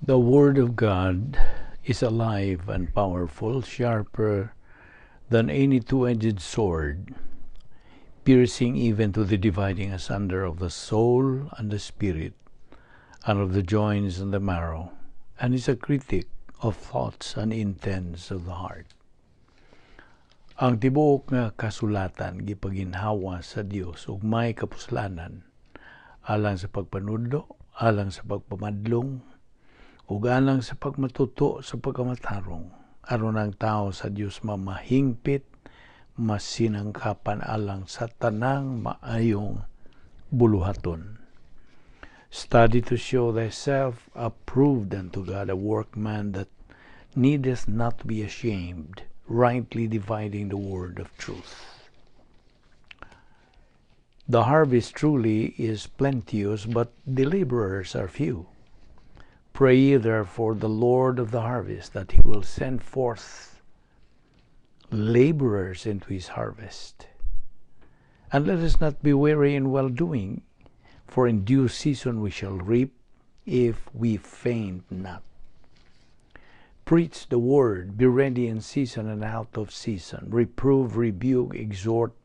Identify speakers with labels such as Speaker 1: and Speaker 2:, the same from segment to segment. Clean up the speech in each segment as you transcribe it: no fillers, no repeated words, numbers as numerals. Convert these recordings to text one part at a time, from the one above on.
Speaker 1: The Word of God is alive and powerful, sharper than any two-edged sword, piercing even to the dividing asunder of the soul and the spirit, and of the joints and the marrow, and is a critic of thoughts and intents of the heart. Ang tibuok nga kasulatan gipaginhawa sa Dios ug may kapuslanan alang sa pagpanudlo, alang sa pagpamadlong, ug alang sa pagmatuto sa pagkamatarong, aron ang tao sa Dios mamahingpit, masinangkapan alang sa tanang maayong buluhaton. Study to show thyself approved unto God, a workman that needeth not to be ashamed, rightly dividing the word of truth. The harvest truly is plenteous, but the laborers are few. Pray ye therefore the Lord of the harvest that he will send forth laborers into his harvest. And let us not be weary in well doing, for in due season we shall reap if we faint not. Preach the word, be ready in season and out of season, reprove, rebuke, exhort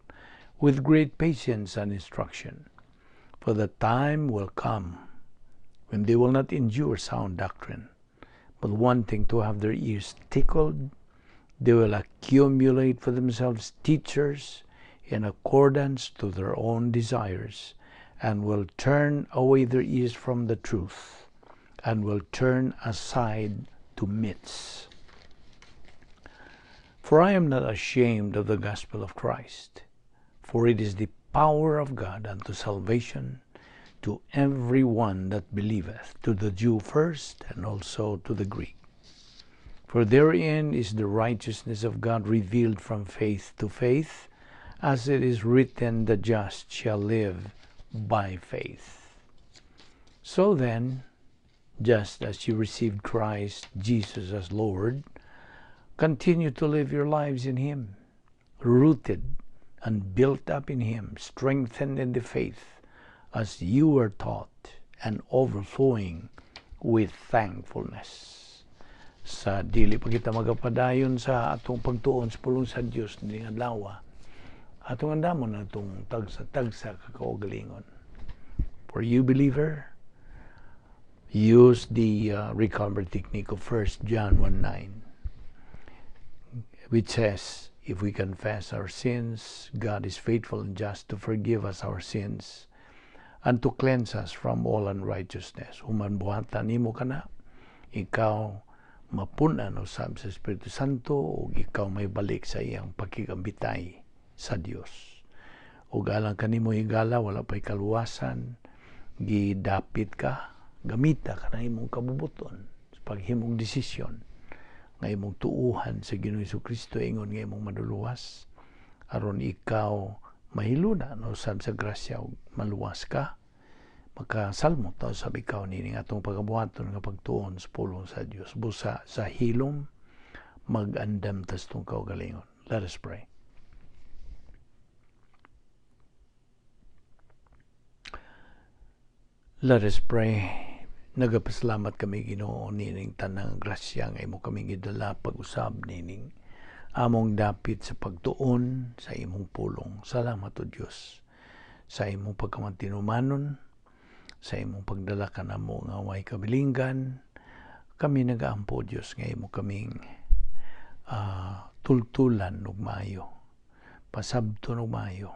Speaker 1: with great patience and instruction. For the time will come when they will not endure sound doctrine, but wanting to have their ears tickled, they will accumulate for themselves teachers in accordance to their own desires, and will turn away their ears from the truth, and will turn aside to myths. For I am not ashamed of the gospel of Christ, for it is the power of God unto salvation to every one that believeth, to the Jew first, and also to the Greek. For therein is the righteousness of God revealed from faith to faith, as it is written, the just shall live by faith. So then, just as you received Christ Jesus as Lord, continue to live your lives in Him, rooted and built up in Him, strengthened in the faith, as you were taught, and overflowing with thankfulness. Sa dili pa kita magapadayon sa atong pagtuon sa pulong sa Dios ning adlaw, atong andamon atong tagsa-tagsa ka kaugalingon. For you believer, use the recovery technique of 1 John 1:9, which says, if we confess our sins, God is faithful and just to forgive us our sins and to cleanse us from all unrighteousness. Human buhatan nimo kana, ikaw mapun-an usab sa Espiritu Santo ug ikaw may balik sa iyang pakigambitay sa Dios. Ug alang kanimo higala, wala pa'y kaluwasan, gidapit ka, gamita ka na imong kabubuton sa paghimong desisyon nga imong tuuhan sa Ginoong Kristo ingon nga imong maduluwas aron ikaw mahiluna no usab sa grasya ug maluwas ka, makasalmo ta usab ikaw nining atong pagabuhaton nga pagtuon sa pulong sa Dios. Busa sa hilom mag-andam tas tong kaugalingon. Let us pray. Let us pray. Nagapasalamat kami, Ginoo, nining tanang grasya nga imo kami gidala pag-usab nining among dapit sa pagtuon sa imong pulong. Salamat o Dios sa imong pagkamatinumanon, sa imong pagdala kanamo nga way kabilinggan. Kami nagaampo, Dios, nga imo kaming tultulan og maayo, pasabton og maayo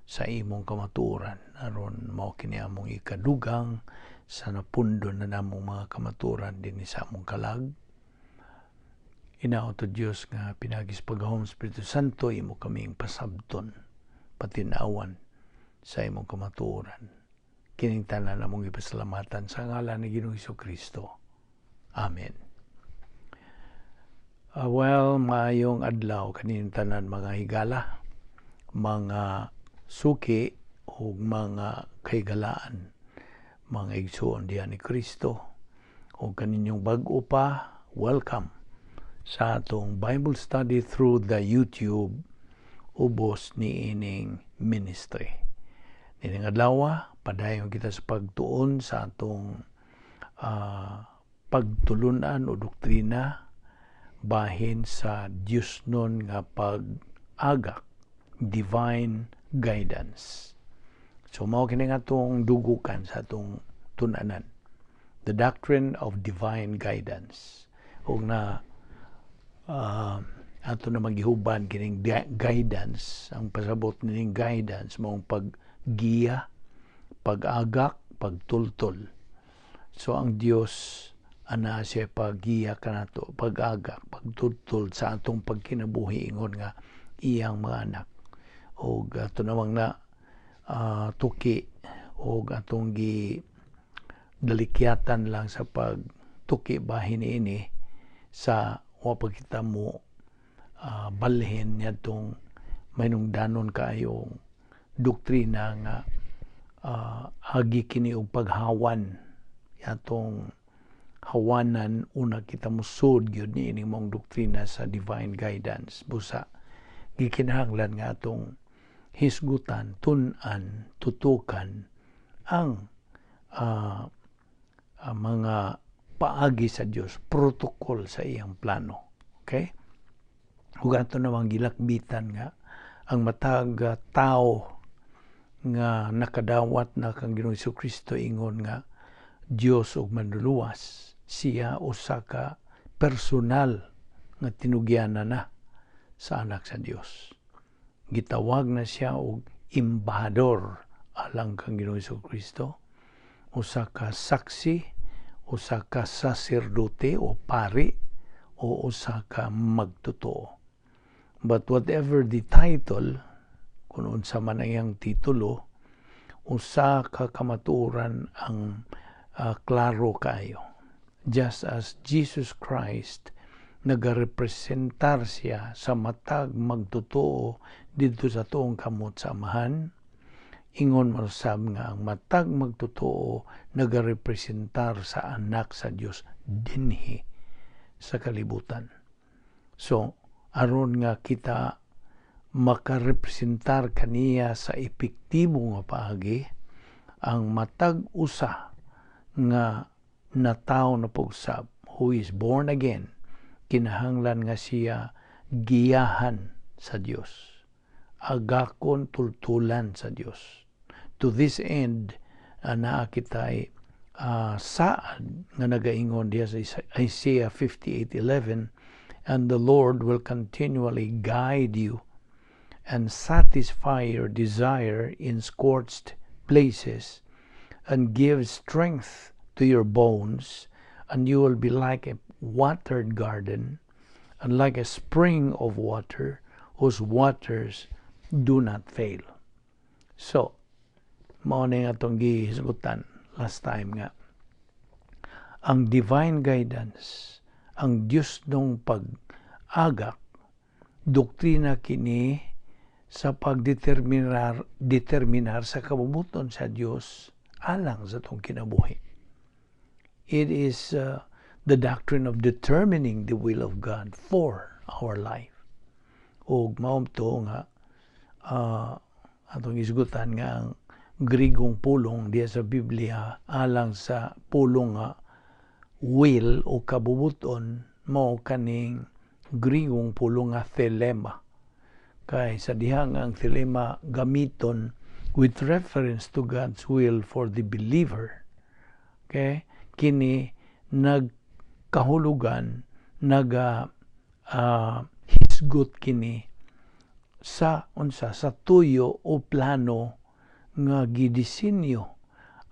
Speaker 1: sa imong kamatuoran aron mao kini among ikadugang sa napundo na namong mga kamatuoran dinhi sa among kalag. Inaot o Dios nga pinagis paghahom Espiritu Santo imo kaming pasabton, patinawan sa imong kamatuoran. Kining tanan among ipasalamatan sa ngalan ni Ginoong Kristo. Amen. Well, maayong adlaw kaning tanan mga higala, mga suki ug mga kahigalaan, mga igsuon diha ni Kristo ug kaninyong bag-o pa, welcome sa atong Bible study through the YouTube ubos ni ining ministry. Nining adlaw, padayon kita sa pagtuon sa atong Pagtulunan o doktrina bahin sa Diosnon nga pag-agak, divine guidance. So mao kini nga atong dugukan sa atong tun-anan, the doctrine of divine guidance. Ug na ato na magihuban kining guidance. Ang pasabot nining guidance maong paggiya, pag-agak, pagtultol. So ang Dios ana siya paggiya kanato, pag-agak, pagtultol sa atong pagkinabuhi ingon nga iyang mga anak. Og ato namang na tuki og atong gi dalikyatan lang sa pagtuki bahin niini sa wa pa kita mo balhin niadtong mahinungdanon kaayong doktrina nga agi kini og paghawan, atong hawanan una kita musud gyud niining maong doktrina sa divine guidance. Busa gikinahanglan nga atong hisgutan, tun-an, tutukan ang mga paagi sa Dios, protocol sa iyang plano. Okay? Ug ato namang gilakbitan nga ang matag tao nga nakadawat na kang Ginoong Kristo ingon nga Dios ug Manluluwas, siya usa ka personal nga tinugyanan na sa Anak sa Dios. Gitawag na siya og embahador alang kang Ginoong Kristo, usa ka saksi, usa ka saserdote o pari, o usa ka magtotoo. But whatever the title, kung unsa man ang iyang titulo, usa ka kamatuoran ang klaro kaayo. Just as Jesus Christ nagarepresentar siya sa matag magtotoo didto sa tuong kamot sa Amahan, ingon man usab nga ang matag magtotoo nagarepresentar sa Anak sa Dios dinhi sa kalibutan. So, aron nga kita makarepresentar kaniya sa epektibo nga paagi, ang matag usa nga natawo na pag-usab, who is born again, kinahanglan nga siya giyahan sa Dios, agakon, tultulan sa Dios. To this end, naa kitay saad nga nagaingon diha sa Isaiah 58:11, "And the Lord will continually guide you and satisfy your desire in scorched places and give strength to your bones, and you will be like a watered garden and like a spring of water whose waters do not fail." So, mao na atong gihisgutan last time nga ang divine guidance, ang Diosnong pag-agak, doktrina kini sa pagdeterminar determinar sa kabubut-on sa Dios alang sa atong kinabuhi. It is the doctrine of determining the will of God for our life. Ug mao to nga atong isgutan nga ang Grigong pulong diya sa Biblia alang sa pulong nga will o kabubuton mao kaning Grigong pulong nga thelema. Kay sa diha nga ang thelema gamiton with reference to God's will for the believer. Okay? Kini nagkahulugan, naga hisgot kini sa unsa? Sa tuyo o plano nga gidisenyo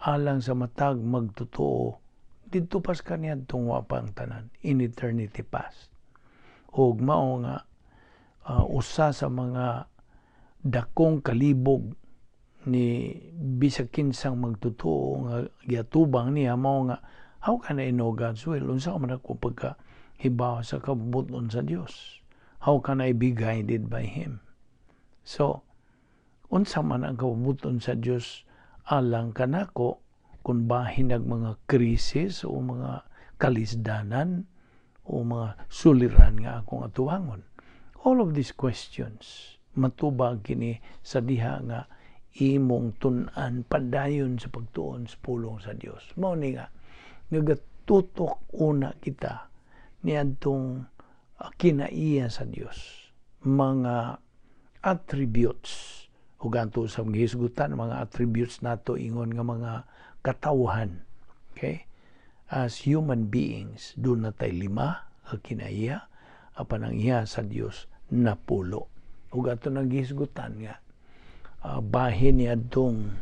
Speaker 1: alang sa matag magtotoo didto pas kaniadtong wa pa ang tanan, in eternity past. Ug mao nga usa sa mga dakong kalibog ni bisag kinsang magtotoo nga giatubang niya mao nga, "How can I know God's will? Unsa man ako pagka hibaw sa kabubut-on sa Dios? How can I be guided by Him?" So unsa man ang kabubut-on sa Dios alang kanako kung bahin nag mga krisis o mga kalisdanan o mga suliran nga akong atubangon? All of these questions matubag kini sa diha nga imong tun-an padayon sa pagtuon sa pulong sa Dios. Mao ni nga nagatudlo Tutok una kita niadtong kinaiya sa Dios, mga attributes, ug ato sa gihisgutan mga attributes nato ingon nga mga katawhan. Okay, as human beings, duna tay lima ka kinaiya, apan ang iya sa Dios 10. Ug ato nang gihisgutan nga bahin niadtong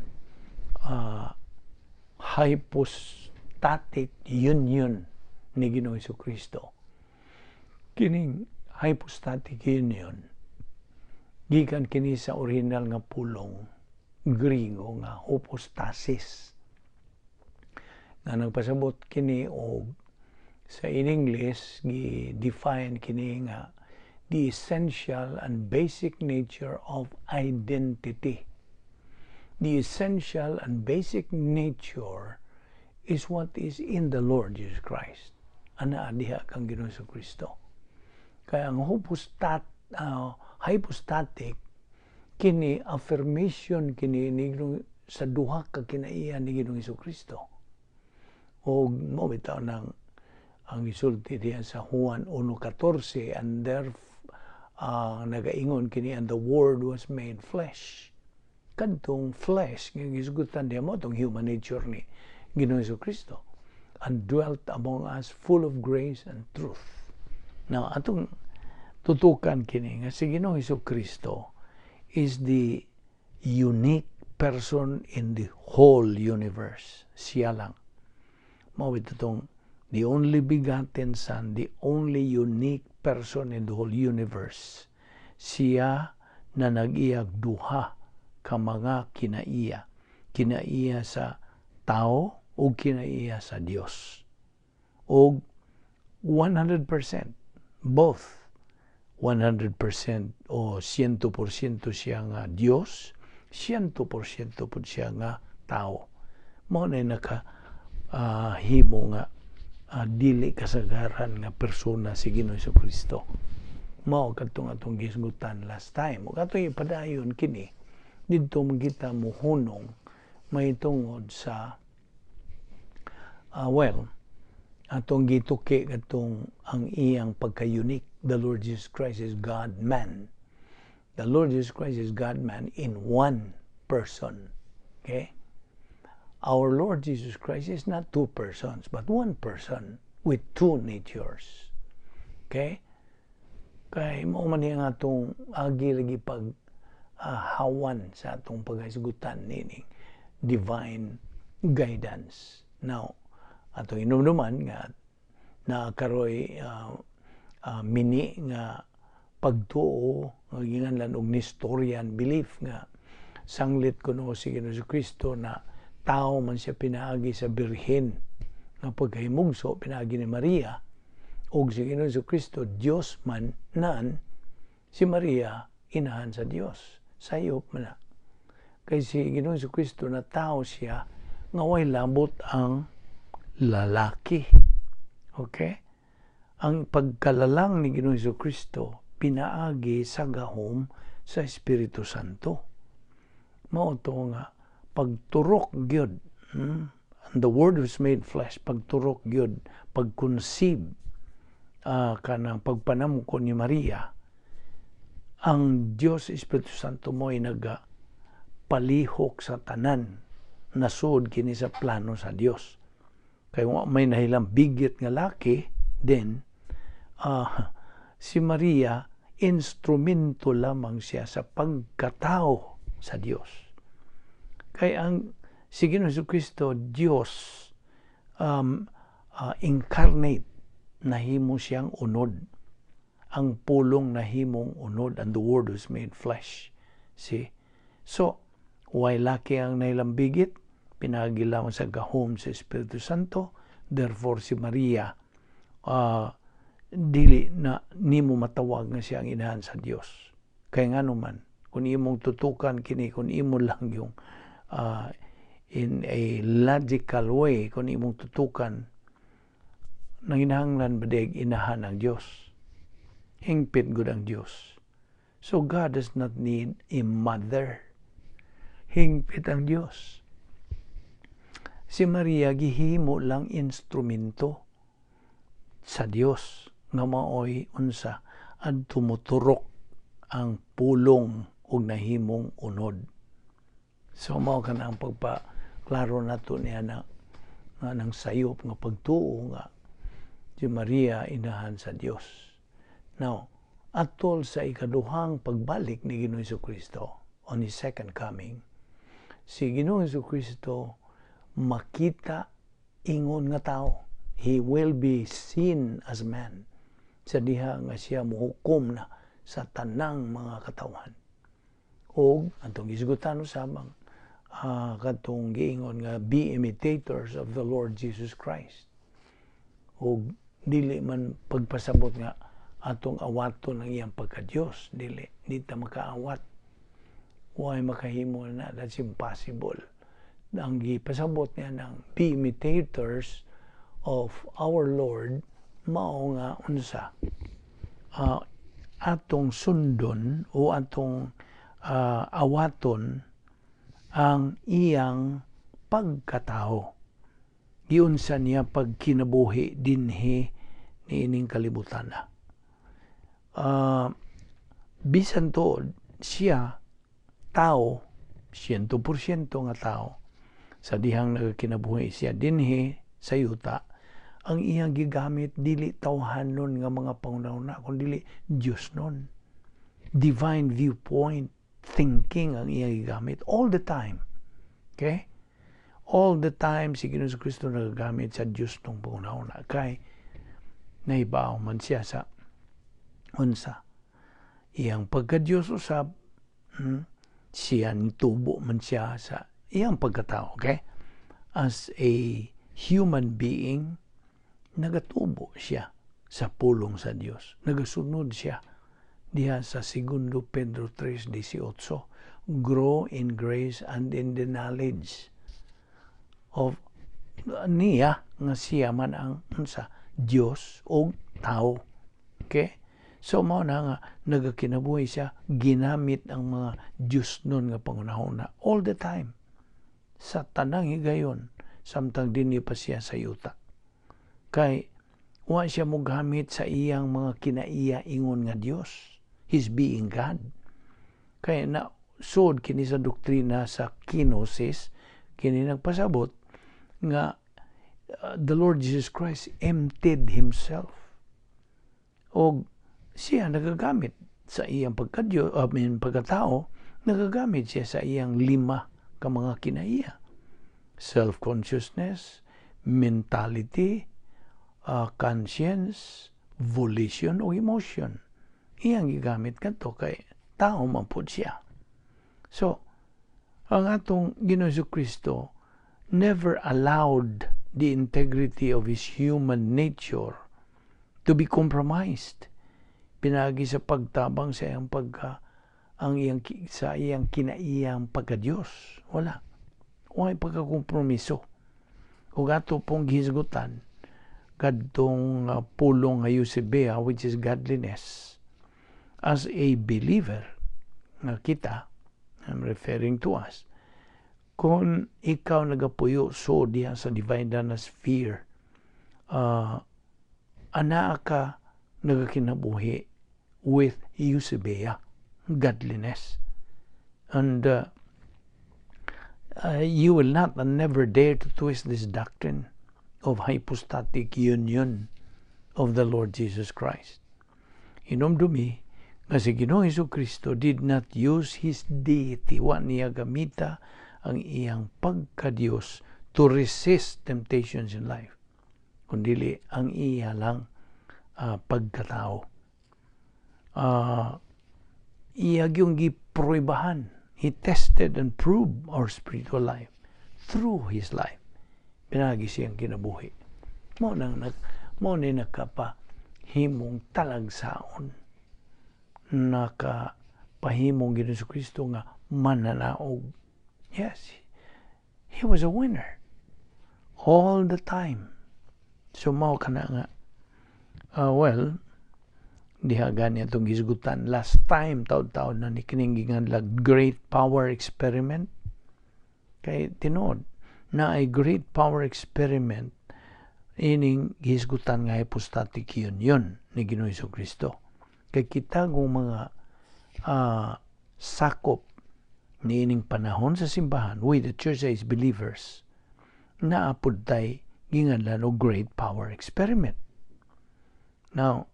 Speaker 1: hypostatic union ni Ginoong Kristo. Kining hypostatic union gikan kini sa original nga pulong Griego nga hypostasis, nga nagpasabot kini og sa in English gi-define kini nga the essential and basic nature of identity. The essential and basic nature is what is in the Lord Jesus Christ. Ana diha kang Ginoong Kristo. Kaya ang hypostatic kini, affirmation kini ni sa duha ka kinaiya ni Ginoong Kristo. O mo bitaw nang ang isulti diya sa Juan 1:14, and there nagaingon kini, "And the Word was made flesh." Kadtong flesh nga gisgutan diya mao tong human nature ni Ginoong Kristo, "and dwelt among us, full of grace and truth." Now, atong tutukan kini nga si Ginoong Kristo is the unique person in the whole universe. Siya lang. Mao tong the only begotten Son, the only unique person in the whole universe. Siya na nag-iyag duha ka mga kinaiya. Kinaiya sa tao o kinaiya sa Dios. O 100%, both 100% o 100% siya nga Dios, 100% pud siya nga tao. Mao na naka himo nga dili kasagaran nga persona si Ginoong Kristo. Mao kadtong atong gisgutan last time. Ug atong ipadayon kini didto man kita muhunong mahitungod sa well, atong gituki katong ang iyang pagka-unique. The Lord Jesus Christ is God man. The Lord Jesus Christ is God man in one person. Okay? Our Lord Jesus Christ is not two persons, but one person with two natures. Okay? Kay mao man ang atong agi lagi pag hawan sa atong paghisgutan nining divine guidance. Now, atong inumduman nga nakaroy mini nga pagtuo nga ginganlan og Nestorian belief nga sanglit kuno si Ginoong Kristo na tao man siya pinaagi sa birhen nga pagkahimugso pinaagi ni Maria, ug si Ginoong Kristo Dios man nan si Maria inahan sa Dios. Sayop man na kay si Ginoong Kristo na tao siya nga way labot ang lalaki. Okay, ang pagkalalang ni Ginoong Kristo pinaagi sa gahom sa Espiritu Santo. Mao to nga pagturok gyud, And the Word was made flesh, pagturok gyud, pag-conceive, kanang pagpanamko ni Maria, ang Dios Espiritu Santo mo ay naga palihok sa tanan, nasud kini sa plano sa Dios. Kay wa may nahilang bigit nga laki, then si Maria instrumento lamang siya sa pagkatao sa Dios. Kay ang si Ginoong Kristo Dios incarnate, nahimo siyang unod. Ang pulong nahimong unod, and the Word was made flesh. See? So, way laki ang nailambigit, pinaagi lamang sa gahom sa Espiritu Santo, therefore si Maria dili na nimo matawag nga siya ang inahan sa Dios. Kay ngano man, kung imong tutukan kini, kung imo lang yung in a logical way, kung imong tutukan, nanginahanglan ba dig inahan ang Dios? Hingpit gud ang Dios. So God does not need a mother. Hingpit ang Dios. Si Maria gihimo lang instrumento sa Dios nga maoy unsa adto moturok ang pulong ug nahimong unod. So mao kana ang pagpa klaro nato niya na nga nang sayop nga pagtuo nga si Maria inahan sa Dios. Now, atol sa ikaduhang pagbalik ni Ginoong Kristo, on His second coming, si Ginoong Kristo makita ingon nga tao. He will be seen as man sa diha nga siya muhukom na sa tanang mga katawhan. Og atong gisgutan usab ang katong giingon nga "Be imitators of the Lord Jesus Christ." Og dili man pagpasabot nga atong awaton ang iyang pagka-Diyos. Dili, di ta makaawat. Way makahimo na, that's impossible. Ang gipasabot niya ng "Be imitators of our Lord" mao nga unsa atong sundon o atong awaton ang iyang pagkatao. Giunsa niya pagkinabuhi dinhi niining kalibutan na. Bisan tuod siya tao, 100% nga tao, sa dihang nagakinabuhi siya dinhi sa yuta, ang iyang gigamit dili tawhanon nga mga panghuna-huna kundi Dios nun. Divine viewpoint thinking ang iyang gigamit all the time. Okay? All the time si Ginoong Kristo nagagamit sa Dios nung panghuna-huna kay nahibaw man siya sa unsa iyang pagka-Diyos usab, siya nitubo man siya sa iyang pagkatao, okay? As a human being, nagatubo siya sa pulong sa Dios. Nagasunod siya diha sa Segundo Pedro 3:18, "Grow in grace and in the knowledge of" niya nga siya man ang unsa, Dios o tao. Okay? So mao na nga nagakinabuhi siya, ginamit ang mga Dios nun nga panghuna-huna all the time sa tanang higayon samtang dinhi pa siya sa yuta. Kay wa siya mogamit sa iyang mga kinaiya ingon nga Dios. His being God. Kay na sud kini sa doktrina sa kenosis, kini nagpasabot nga the Lord Jesus Christ emptied himself. O siya nagagamit sa iyang pagkadyo, I mean, pagkatao, nagagamit siya sa iyang lima ka mga kinaiya. Self-consciousness, mentality, conscience, volition o emotion. Iyang gigamit kadto kay tao man pud siya. So, ang atong Ginoong Kristo never allowed the integrity of his human nature to be compromised. Pinagi sa pagtabang sa iyang pagka ang iyang sa iyang kinaiyang pagka-Diyos. Wala. Walay pagkakompromiso. Ug ato pong gihisgutan kadtong pulong nga eusebeia, which is godliness. As a believer nga kita, I'm referring to us, kung ikaw nagapuyo so diha sa divine dana sphere, anaa ka nagakinabuhi with eusebeia, godliness. And you will not and never dare to twist this doctrine of hypostatic union of the Lord Jesus Christ. Hinumdumi nga si Ginoong Hesus Kristo did not use his deity, wa niya gamita ang iyang pagka-Diyos to resist temptations in life, kundili ang iya lang pagkatao. Iya yung gipruibahan. He tested and proved our spiritual life through his life. Pinagi siyang kinabuhi. Mo ni nakapahimong talagsaon. Nakapahimong Ginoong Kristo nga mananaog. Yes, he was a winner all the time. So mao kana nga well, diha gani atong gisgutan last time, taud-taud na ni kining ginganlag great power experiment, kay tinuod Naay great power experiment ining gihisgutan nga hypostatic union ni Ginoong Kristo. Kay kita kung mga sakop niining panahon sa simbahan, we the church is believers, naa pod tay ginganlan og great power experiment. Now,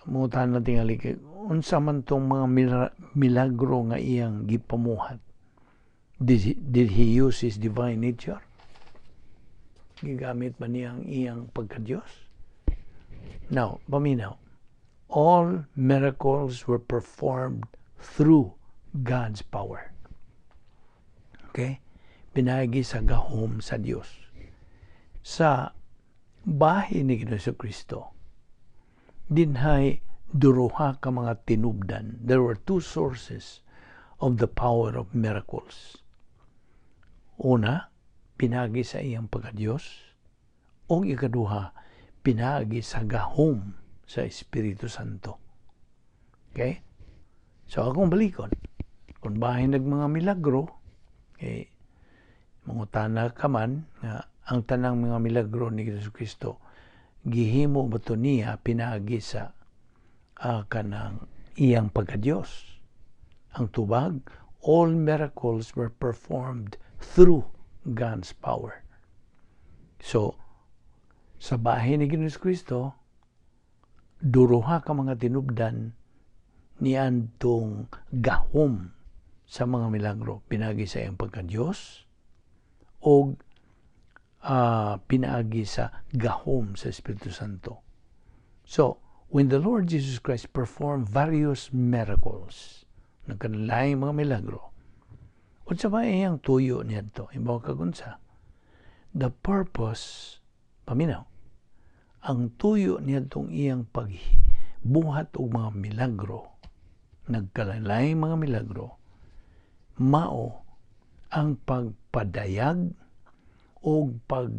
Speaker 1: mutan na tingali kay unsa man tong mga milagro nga iyang gipamuhat? Did he use his divine nature? Gigamit ba niya ang iyang pagka-Diyos? Now, paminaw. All miracles were performed through God's power. Okay? Pinaagi sa gahom sa Dios. Sa bahin ni Ginoong Kristo, dinhay duruha ka mga tinubdan. There were two sources of the power of miracles. Una, pinaagi sa iyang pagka-Diyos, o ikaduha, pinaagi sa gahom sa Espiritu Santo. Okay? So akong balikon, kung bahin nag mga milagro, okay, mangutana ka man nga ang tanang mga milagro ni Jesu Kristo gihimo ba to niya pinaagi sa kanang iyang pagka-Diyos? Ang tubag, all miracles were performed through God's power. So, sa bahin ni Ginoong Kristo, duruha ka mga tinubdan niadtong gahom sa mga milagro pinaagi sa iyang pagka-Diyos o pinaagi sa gahom sa Espiritu Santo. So, when the Lord Jesus Christ performed various miracles, nagkalaing mga milagro, unsa ba iyang tuyo niadto? Ibaw kag unsa? The purpose, paminaw, ang tuyo niadtong iyang pagbuhat og mga milagro, nagkalaing mga milagro, mao ang pagpadayag o pag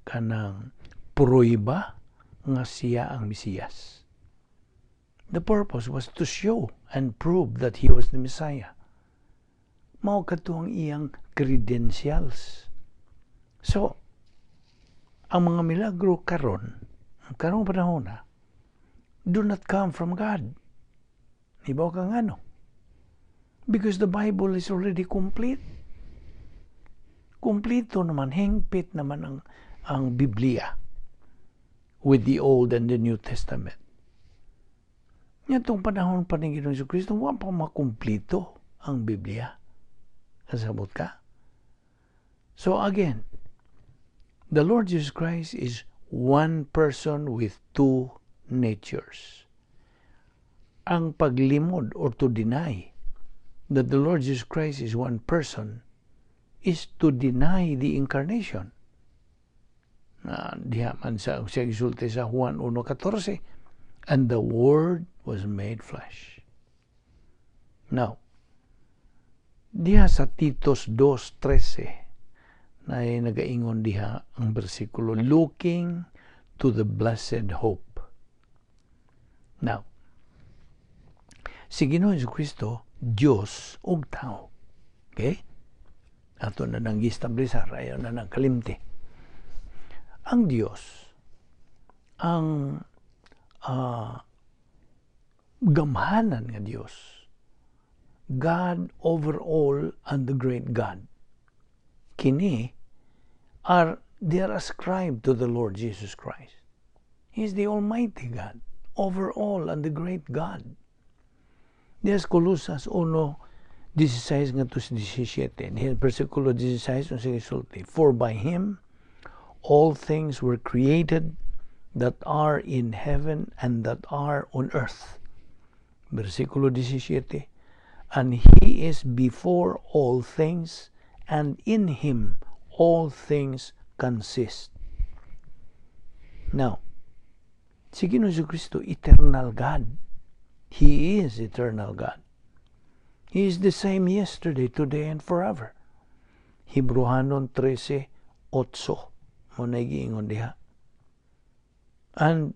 Speaker 1: kanang pruiba nga siya ang Mesiyas. The purpose was to show and prove that he was the Messiah. Mao kadto ang iyang credentials. So, ang mga milagro karon, karong panahon na, do not come from God. Ibaw ka ngano? Because the Bible is already complete. Kumplito naman, hingpit naman ang Biblia with the Old and the New Testament. Ngadtong panahon pa ni Ginoong Kristo, wa pa makumplito ang Biblia. Kasabot ka? So again, the Lord Jesus Christ is one person with two natures. Ang paglimod or to deny that the Lord Jesus Christ is one person is to deny the incarnation. Na diha man sa siya gisulti sa Juan 1:14, "And the Word was made flesh." Now, diha sa Titos 2:13 na nagaingon diha ang bersikulo, "Looking to the blessed hope." Now, si Ginoong Kristo, Diyos ug tao. Okay? Ato na nang gi-establisar, ayaw na nang kalimti. Ang Diyos, ang gamhanan nga Diyos, God over all and the great God, kini are they are ascribed to the Lord Jesus Christ. He is the Almighty God, over all and the great God. Diha sa Colosas 1:16 ngadto sa 17. Diha versikulo 16 unsa gisulti? "For by him all things were created that are in heaven and that are on earth." Versikulo 17. "And he is before all things, and in him all things consist." Now, si Ginoong Kristo, eternal God. He is eternal God. He is the same yesterday, today, and forever. Hebreohanon 13:8 mao na giingon diha. And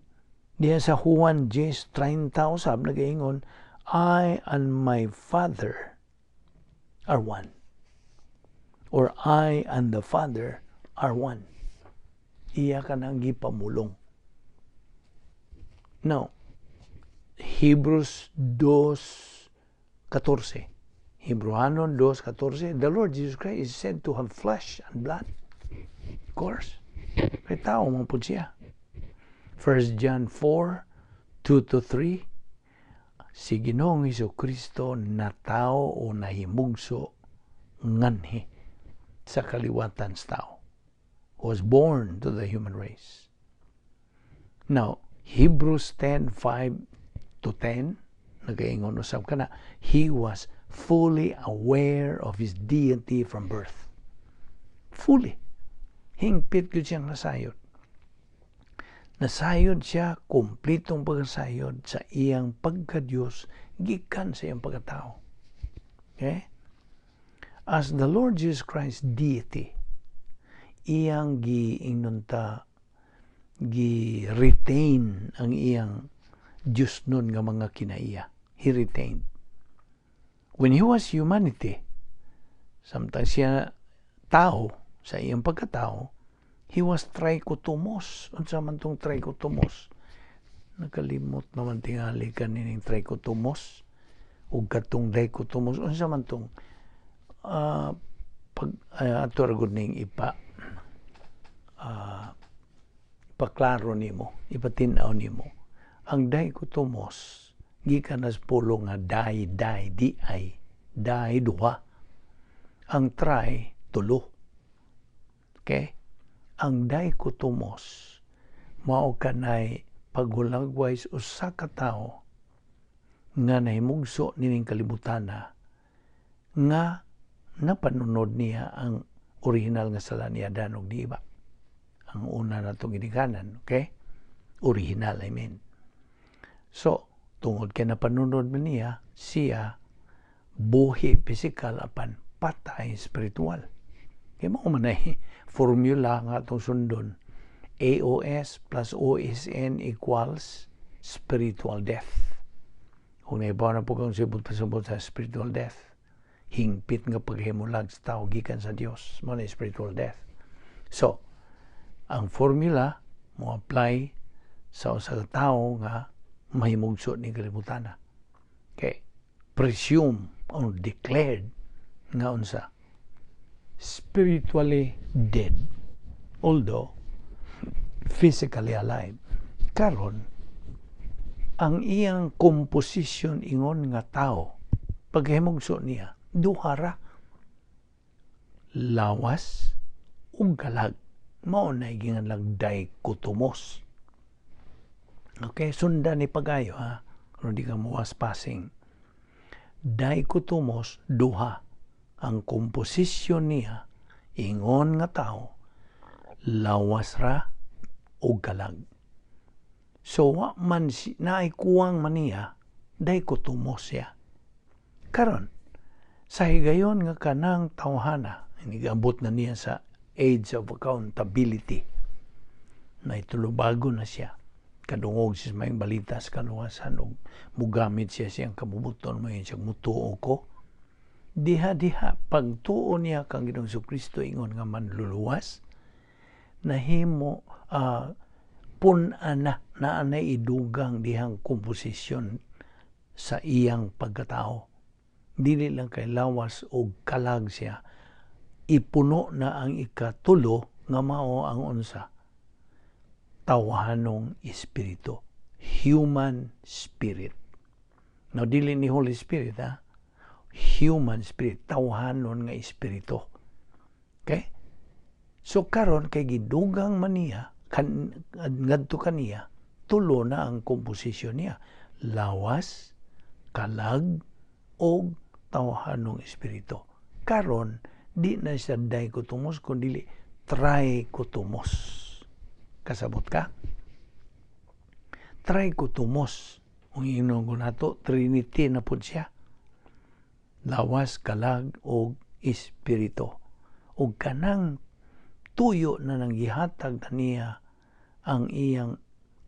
Speaker 1: diha sa Juan 10:30 usab nagaingon, "I and my Father are one." Or "I and the Father are one." Iya kanang gipamulong. Now, Hebrews 2:14. Hebrewanon 2:14, the Lord Jesus Christ is said to have flesh and blood. Of course. Kay tao man pud siya. 1 John 4:2 to 3, si Ginoong Hesus Kristo natao o nahimugso nganhi sa kaliwatan sa tao. Was born to the human race. Now, Hebrews 10:5 to 10, nagaingon usab kana, he was fully aware of his deity from birth. Fully. Hingpit gyud siyang nasayod. Nasayod siya, kumplitong pagkasayod sa iyang pagka-Diyos gikan sa iyang pagkatao. Okay? As the Lord Jesus Christ deity, iyang giingnon ta gi-retain ang iyang Diyos nun nga mga kinaiya. He retained. When he was humanity, samtang siya tao, sa iyang pagkatao, he was trichotomos. Unsa man tong trichotomos? Nakalimot naman tingali kanining trichotomos ug katong dichotomos. Unsa man tong pag ato ra gud ning ipaklaro nimo, ipatin-aw nimo. Ang dichotomos gikan na sa pulong nga di, di, di ay, di duha. Ang tri, tulo. Okay? Ang dichotomos mao kanay paghulagway sa usa ka tawo nga nahimugso nining kalibutana nga napanunod niya ang original nga sala ni Adan ug ni Eva. Ang una natong ginikanan, okay? Original, I mean. So, tungod kay napanunod man niya, siya buhi physical apan patay spiritual. Kay mao man ay formula nga atong sundon. AOS plus OSN equals spiritual death. Kung naibaw na po kang sibot pasabot sa spiritual death, hingpit nga paghimulag sa tao gikan sa Dios, mao na spiritual death. So, ang formula mo apply sa usa ka tawo nga mahimugso ni kalibutana. Okay. Presume or declared nga unsa spiritually dead although physically alive. Karon, ang iyang composition ingon nga tao paghimugso niya, duha ra, lawas ug kalag. Mao na ginganlag dichotomos. Okay, sundan ni pagayo ha, kung di ka muwas passing. Dichotomos, duha ang komposisyon niya ingon nga tao, lawas ra ug kalag. So wa man si, naay kuwang man niya, dichotomos siya. Karon, sa higayon nga kanang tawhana inigabot na niya sa age of accountability, na itulubago na siya, kadungog siya sa maayong balita sa kaluwasan ug mugamit siya siyang kabubuton mo siya, mutuo ko diha diha pagtuo niya kang Ginoong Kristo ingon nga manluluwas, nahimo pun-an na, naa na idugang dihang komposisyon sa iyang pagkatao. Dili lang kay lawas og kalag siya, ipuno na ang ikatulo nga mao ang unsa, tawhanong espiritu, human spirit. Now, dili ni Holy Spirit ha, human spirit, tawhanon nga espiritu. Okay? So karon kay gidugang man niya kan ngadto kaniya, tulo na ang komposisyon niya: lawas, kalag og tawhanong espiritu. Karon di na siya dichotomos kundi trichotomos. Kasabot ka? Trichotomos. Kung ingnon ko nato, Trinity na pud siya. Lawas, kalag, og espiritu. Og kanang tuyo na nang gihatag kaniya ang iyang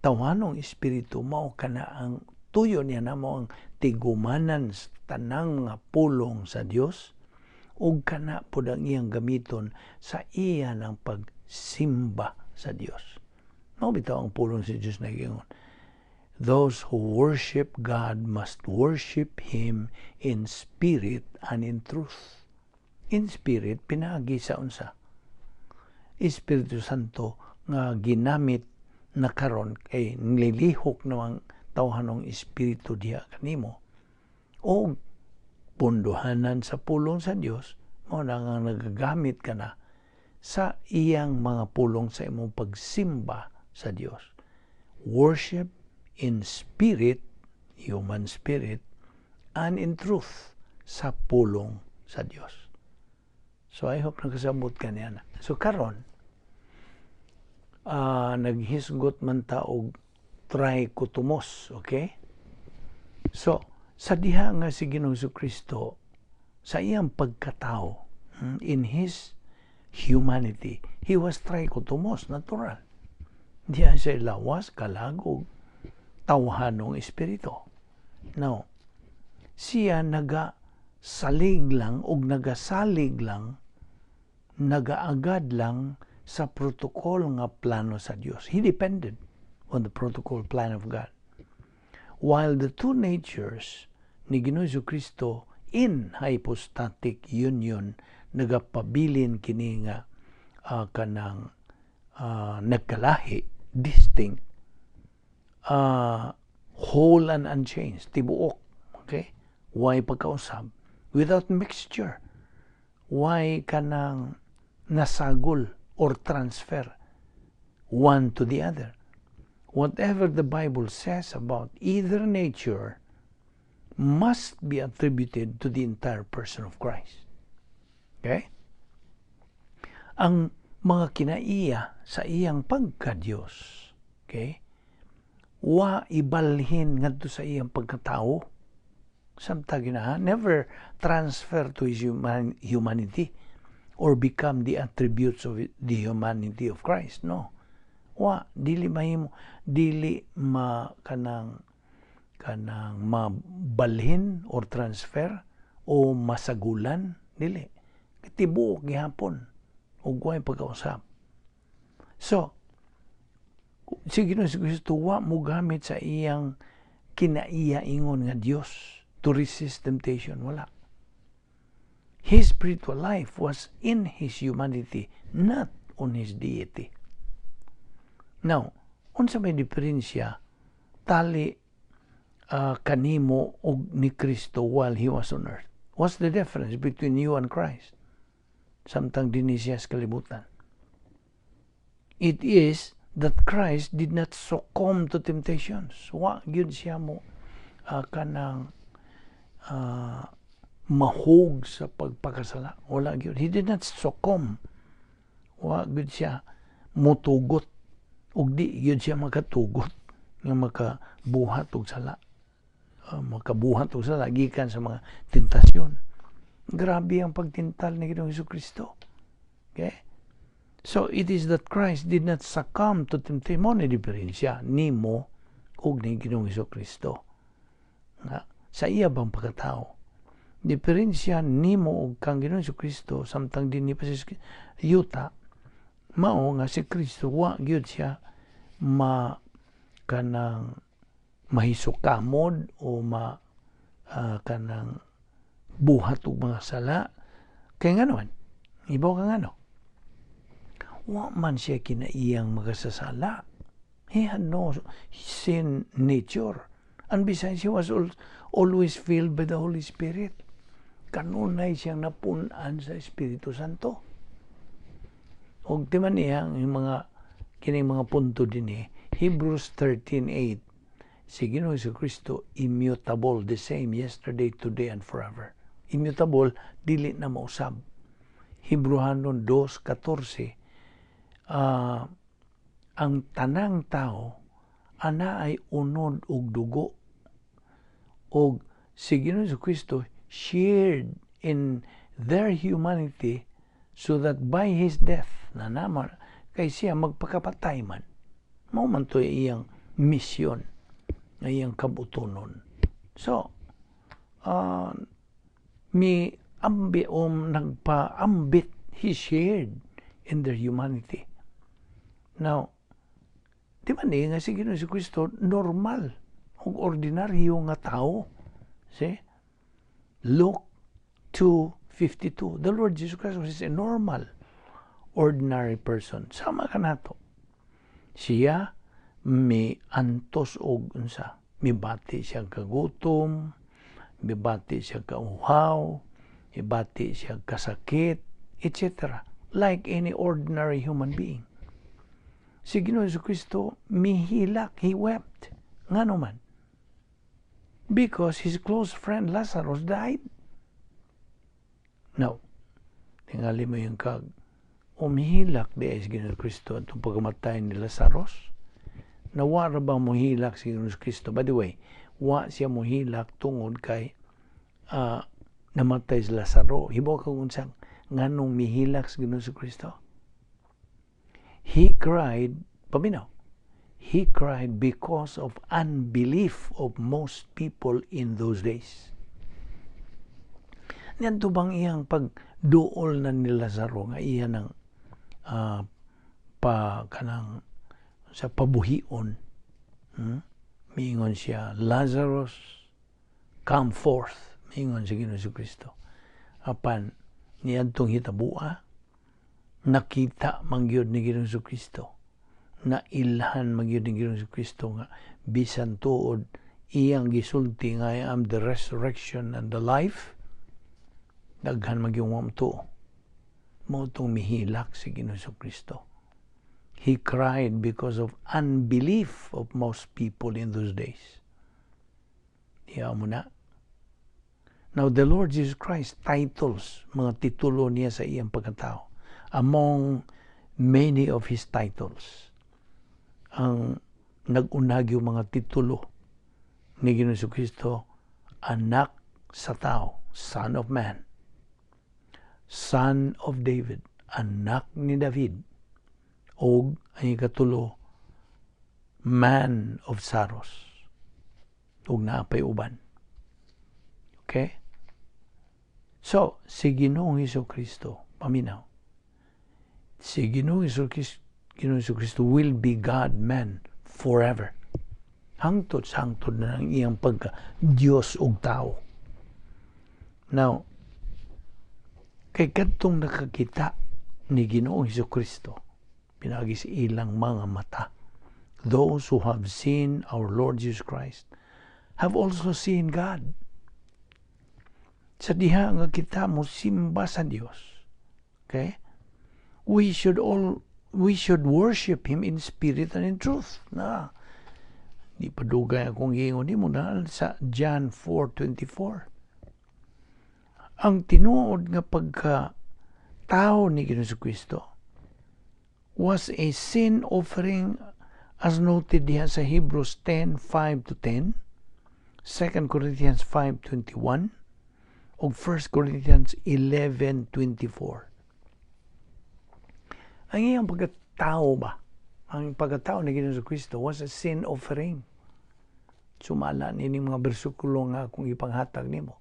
Speaker 1: tawhanong espiritu, mao kana ang tuyo niya na mao ang tigumanan sa tanang mga pulong sa Dios. Ug kana pud ang iyang gamiton sa iya ng pagsimba sa Dios. Mao bitaw ang pulong sa Dios na giingon, "Those who worship God must worship Him in spirit and in truth." In spirit, pinaagi sa unsa? Espiritu Santo nga ginamit na karon kay nilihok namang tawhanong espiritu diha kanimo o punduhanan sa pulong sa Dios, mao na nga nagagamit ka na sa iyang mga pulong sa imong pagsimba sa Dios. Worship in spirit, human spirit, and in truth sa pulong sa Dios. So I hope nakasabot ka niya na. So karon, naghisgot man ta og trichotomos, okay? So, sa diha nga si Ginoong Kristo sa iyang pagkatao, in his humanity, he was trichotomos, natural. Diha siya lawas, kalag ug tawhanong espiritu. Now, siya naga salig lang og nagasalig lang, nagaagad lang sa protocol nga plano sa Dios. He depended on the protocol plan of God. While the two natures ni Ginoong Kristo in hypostatic union nagapabilin kini nga kanang nagkalahi, distinct, whole and unchanged, tibuok, okay? Way pagkausab, without mixture, way kanang nasagol or transfer one to the other. Whatever the Bible says about either nature must be attributed to the entire person of Christ. Okay? Ang mga kinaiya sa iyang pagka-Diyos, okay? Wa ibalhin ngadto sa iyang pagkatao. Samtang gina, never transfer to his humanity or become the attributes of the humanity of Christ. No. Wa dili mahimo, dili ma kanang mabalhin or transfer o masagulan, dili, tibuok gihapon ug way pagkausab. So si Ginoong Kristo wa mo gamit sa iyang kinaiya ingon nga Dios to resist temptation, wala. His spiritual life was in his humanity, not on his deity. Now, unsa may diferensya tali kanimo og ni Kristo while he was on earth? What's the difference between you and Christ samtang dinhi siya sa kalibutan? It is that Christ did not succumb to temptations. Wa gyud siya mo kanang mahug sa pagpakasala. Wala gyud. He did not succumb. Wa gyud siya mutugot ug di gyud siya makatugot nga makabuhat og sala. Makabuhat og sala gikan sa mga tentasyon. Grabe ang pagtintal ni Ginoong Kristo. Okay? So it is that Christ did not succumb to temptation. Mao ni diferensya nimo ug ni Ginoong Kristo. Nga, sa iya bang pagkatao? Diferensya nimo ug kang Ginoong Kristo samtang dinhi pa sa yuta, mao nga si Kristo wa gyud siya ma kanang mahisukamod o ma kanang buhat og mga sala. Kay ngano man? Ibaw ka ngano? Wa man siya kinaiyang makasasala. He had no sin nature. And besides, he was always filled by the Holy Spirit. Kanunay siyang napun-an sa Espiritu Santo. Og di man niya, yung mga kining mga punto din eh, Hebrews 13:8, si Ginoong Kristo immutable, the same yesterday, today, and forever. Immutable, dili na mausab. Hebreohanon 2:14, ang tanang tao ana ay unod og dugo og si Ginoong Kristo shared in their humanity so that by his death na naman kay siya magpakapatay man, mao man to iyang misyon nga iyang kabutonon. So mi Ambi nagpaambit, he shared in their humanity. Now, di ba ni nga si Ginoong Kristo normal ug ordinaryo nga tao? See? Luke 2:52. The Lord Jesus Christ was a normal, ordinary person. Sama kanato. Siya mi antos og unsa, mibati siya kagutom, mibati siya kauhaw, mibati siya kasakit, etc. Like any ordinary human being. Si Ginoong Kristo mihilak, he wept. Ngano man? Because his close friend Lazarus died. Now, tingali mo yung kag umihilak di ay si Ginoong Kristo atong pagkamatay ni Lazarus? Nawa ra ba mohilak si Ginoong Kristo? By the way, wa siya mohilak tungod kay namatay si Lazaro. Hibaw ka kung unsang nganong mihilak si Ginoong Kristo? He cried, paminaw, he cried because of unbelief of most people in those days. Niadto bang iyang pagduol na ni Lazaro nga iya ng pa kanang sa pabuhion? Miingon siya, "Lazarus, come forth." Miingon si Ginoong Kristo. Apan niadtong hitabua, nakita man gyud ni Ginoong Kristo, na ilhan man gyud ni Ginoong Kristo nga bisan tuod iyang gisulti nga "I am the resurrection and the life," daghan man gyud tuo. Mao tong mihilak si Ginoong Kristo. He cried because of unbelief of most people in those days. Iya mo na. Now, the Lord Jesus Christ titles, mga titulo niya sa iyang pagkatao. Among many of His titles, ang nag-unag yung mga titulo ni Ginoong Kristo, Anak sa Tao, Son of Man, Son of David, Anak ni David, og ang ikatulo, Man of Sorrows. Ug naapay uban. Okay? So, si Ginoong Hesus Kristo, paminaw, si Ginoong Hesus Kristo will be God-man forever. Hangtod sa hangtod na ang iyang pagka Diyos ug tao. Now, kay kadtong nakakita ni Ginoong Hesus Kristo, pinaagi sa ilang mga mata, those who have seen our Lord Jesus Christ have also seen God. Sa diha nga kita mo simba sa Dios. Okay? We should worship Him in spirit and in truth. Na di pa dugay akong giingon nimo na sa John 4:24. Ang tinuod nga pagka tao ni Ginoong Kristo was a sin offering as noted diha sa Hebrews 10:5 to 10, 2 Corinthians 5:21, ug 1 Corinthians 11:24. Ang iyang pagkatao ba? Ang pagkatao ni Ginoong Kristo was a sin offering. Sumala nining mga bersikulo nga akong ipanghatag nimo.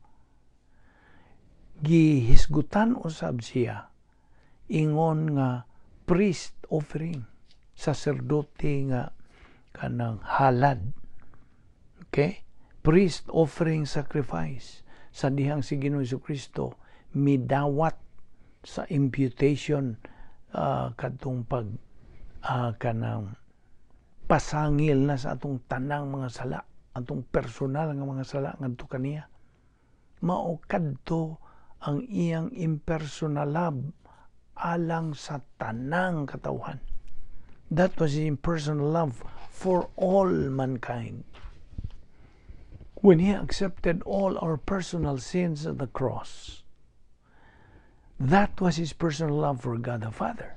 Speaker 1: Gihisgutan usab siya ingon nga priest offering, saserdote nga kanang halad. Okay? Priest offering sacrifice sa dihang si Ginoong Kristo midawat sa imputation, kadtong pag kanang pasangil na sa atong tanang mga sala, atong personal nga mga sala ngadto kaniya. Mao kadto ang iyang impersonal love alang sa tanang katawhan. That was his impersonal love for all mankind. When He accepted all our personal sins at the cross, that was His personal love for God the Father.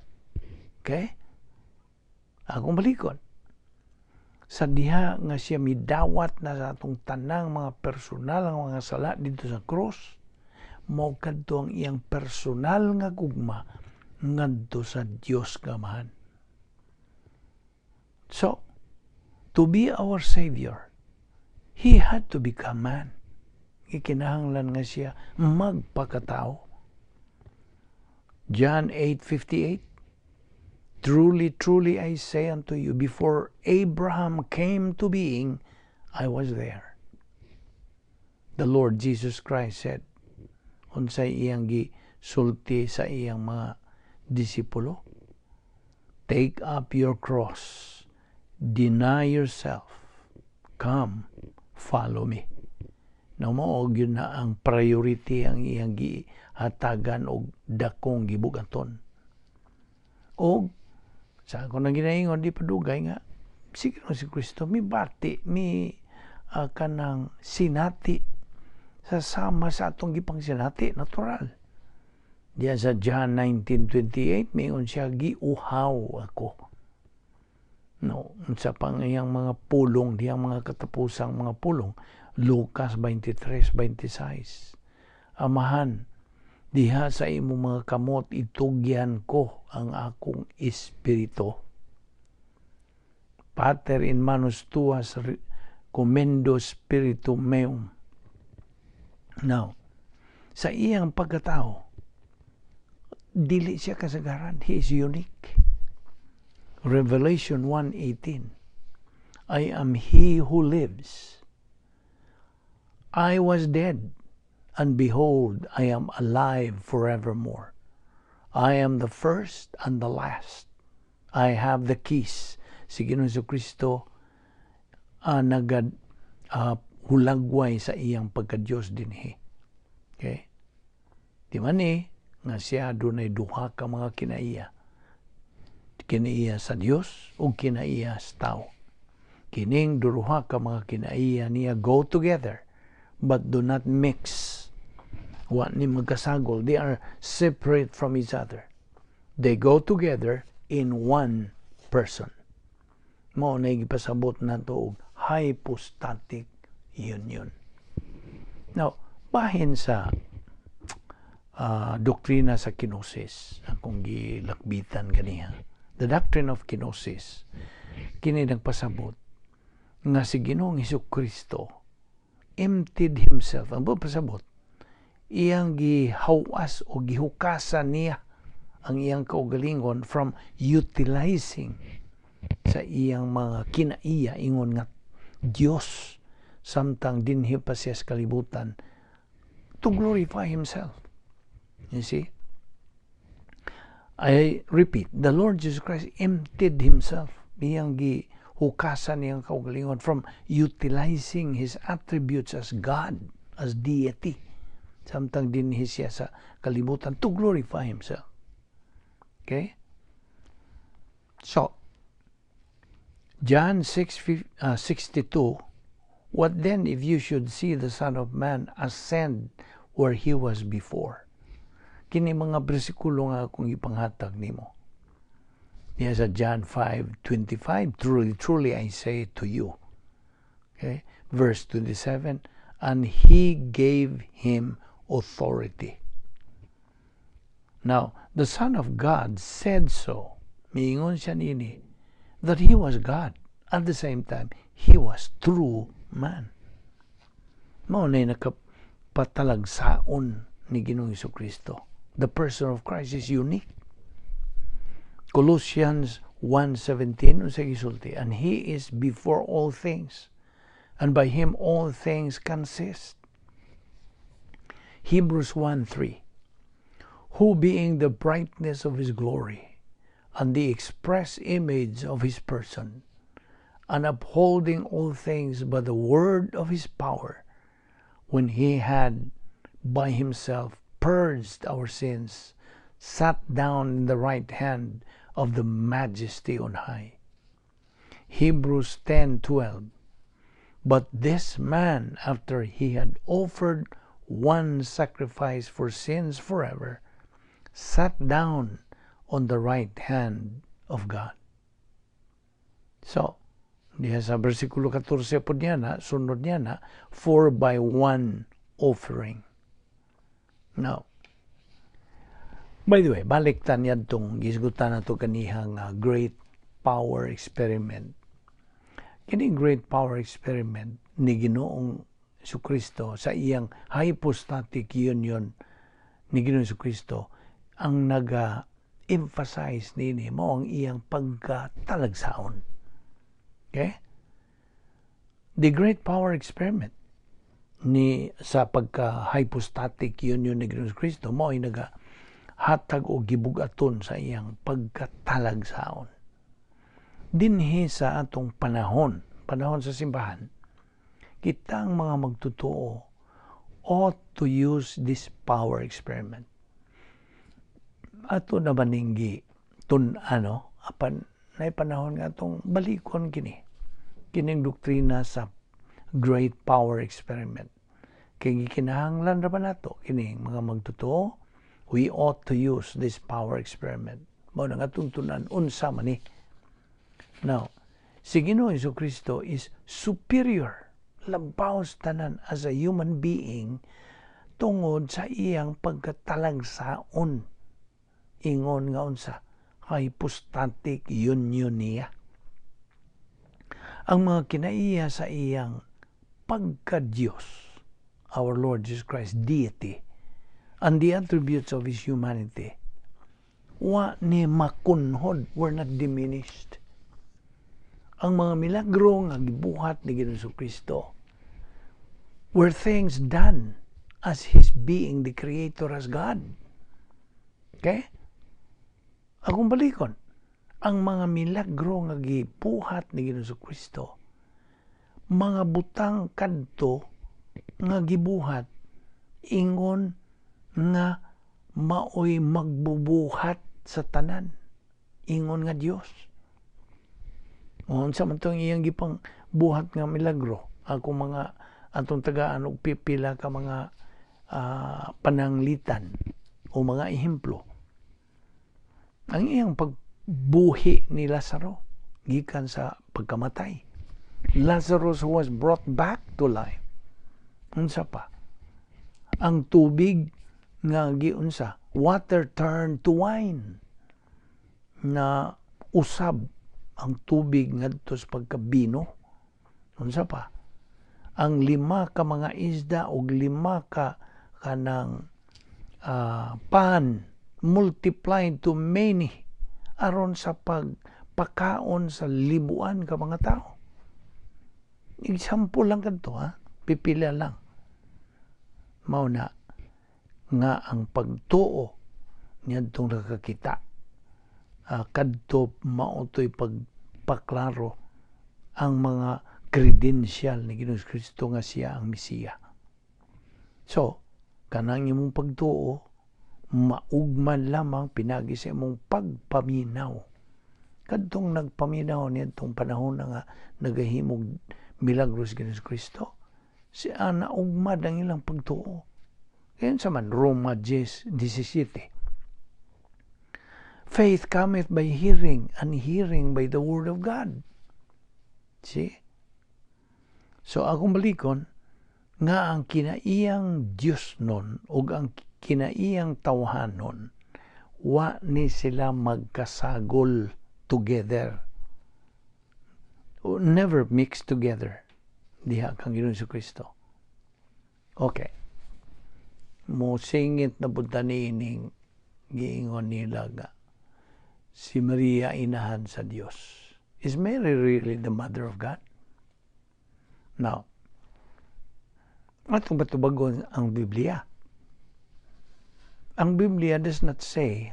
Speaker 1: Okay? Akong balikon. Sa diha nga siya midawat na sa atong tanang mga personal nga mga sala dito sa cross, mao kadto ang iyang personal nga gugma ngadto sa Dios nga Amahan. So, to be our Savior, He had to become man. Gikinahanglan nga siya magpakatao. John 8:58. "Truly, truly, I say unto you, before Abraham came to being, I was there." The Lord Jesus Christ said, unsay iyang gisulti sa iyang mga disipulo? "Take up your cross, deny yourself, come, follow me." Now, mao gyud na ang priority ang iyang gihatagan og dakong gibugaton. Og sa ako nang ginaingon, di pa dugay nga si Ginoong Kristo mi bati mi kanang sinati sa sama sa atong gipangsinati natural. Diya sa John 19:28, mingon siya, "Giuhaw ako." No, sa pang iyang mga pulong, diyang mga katapusang mga pulong, Lucas 23:26, "Amahan, diha sa imong mga kamot itugyan ko ang akong espiritu." "Pater, in manus tuas commendo spiritum meum." Now, sa iyang pagkatao, dili siya kasagaran. He is unique. Revelation 1:18, "I am he who lives. I was dead, and behold, I am alive forevermore. I am the first and the last. I have the keys." Si Ginoong Kristo nagad hulagway sa iyang pagka-Diyos dinhi. Okay? Di man ni nga siya dunay duha ka mga kinaiya. Kinaiya sa Dios ug kinaiya sa tao. Kining duha ka mga kinaiya niya go together but do not mix. Wa ni magkasagol. They are separate from each other. They go together in one person. Mao na gipasabot nato og hypostatic union. Now, bahin sa doktrina sa kenosis, akong gilakbitan ganiha. The doctrine of kenosis, kini nagpasabot nga si Ginoong Hesus Kristo emptied himself. Ang pasabot, iyang gihawas o gihukasan niya ang iyang kaugalingon from utilizing sa iyang mga kinaiya ingon nga Dios samtang dinhi pa siya sa kalibutan to glorify himself. You see? I repeat, the Lord Jesus Christ emptied himself. Iyang gihukasan niyang kaugalingon from utilizing his attributes as God, as deity, samtang dinhi siya sa kalibutan to glorify himself. Okay? So, John 6, 62, "What then if you should see the Son of Man ascend where he was before?" Kini mga bersikulo nga akong ipanghatag nimo. Niya sa John 5:25, "Truly, truly, I say to you." Okay? Verse 27, "And he gave him authority." Now, the Son of God said so. Miingon siya nini that he was God. At the same time, he was true man. Mao na nakapatalagsaon ni Ginoong Kristo. The person of Christ is unique. Colossians 1:17, unsa gisulti? "And he is before all things, and by him all things consist." Hebrews 1:3, "Who being the brightness of his glory, and the express image of his person, and upholding all things by the word of his power, when he had by himself purged our sins, sat down in the right hand of the Majesty on high." Hebrews 10:12, "But this man, after he had offered one sacrifice for sins forever, sat down on the right hand of God." So, diha sa versikulo 14 po niya na, sunod niya na, "For by one offering." Now, by the way, balik ta niya itong gisgutan na to kanihang great power experiment. Kini great power experiment ni Ginoong Kristo, sa iyang hypostatic union ni Ginoong Kristo, ang naga emphasize nini mao ang iyang pagkatalagsaon. Okay? The great power experiment ni sa pagka hypostatic union ni Ginoong Kristo mao ay naga hatag og gibugaton sa iyang pagkatalagsaon. Dinhi sa atong panahon, panahon sa simbahan, kitang mga magtotoo ought to use this power experiment. Ato na maninggi tun ano apan nay panahon nga atong balikon kini kining doktrina sa great power experiment kay gikinahanglan ra ba nato kining mga magtotoo. We ought to use this power experiment. Mao na nga tuntunan unsa man ni. Now, si Ginoong Kristo is superior, labaw sa tanan as a human being tungod sa iyang pagkatalagsaon, ingon nga unsa, hypostatic union niya. Ang mga kinaiya sa iyang pagka-Diyos, our Lord Jesus Christ, deity, and the attributes of His humanity, wa ni makunhod, were not diminished. Ang mga milagro nga gibuhat ni Ginoong Kristo were things done as His being the Creator as God. Okay? Akong balikon, ang mga milagro nga gibuhat ni Ginoong Kristo, mga butang kadto nga gibuhat ingon nga maoy magbubuhat sa tanan, ingon nga Dios. Unsa man tong iyang gipang buhat nga milagro? Ako mga atong tagaan og pipila ka mga pananglitan o mga ehemplo. Ang iyang pagbuhi ni Lazaro gikan sa pagkamatay. Lazarus was brought back to life. Unsa pa? Ang tubig nga giunsa, water turned to wine, na usab ang tubig ngadto sa pagkabino. Unsa pa? Ang lima ka mga isda og lima ka kanang pan multiplied to many aron sa pagpakaon sa libuan ka mga tao. Example lang kadto, ha, pipila lang. Mao na nga ang pagtuo niadtong nakakita, kadto mao to'y pagpaklaro ang mga credential ni Ginoong Kristo nga siya ang Mesiya. So, kanang imong pagtuo maugman lamang pinagi sa imong pagpaminaw. Kadtong nagpaminaw niadtong panahon na nga nagahimog milagros Ginoong Kristo, siya naugmad ang ilang pagtuo. Kaya sa man Roma 10:17. Faith cometh by hearing, and hearing by the word of God. See? So akong balikon, nga ang kinaiyang Diyos nun o ang kinaiyang tawhanon, wa ni sila magkasagol together. Never mix together diha kang Ginoong Kristo. Okay. Mo singit na punta niining giingon nila nga si Maria inahan sa Dios. Is Mary really the mother of God? Now, atong patubagon ang Biblia. Ang Biblia does not say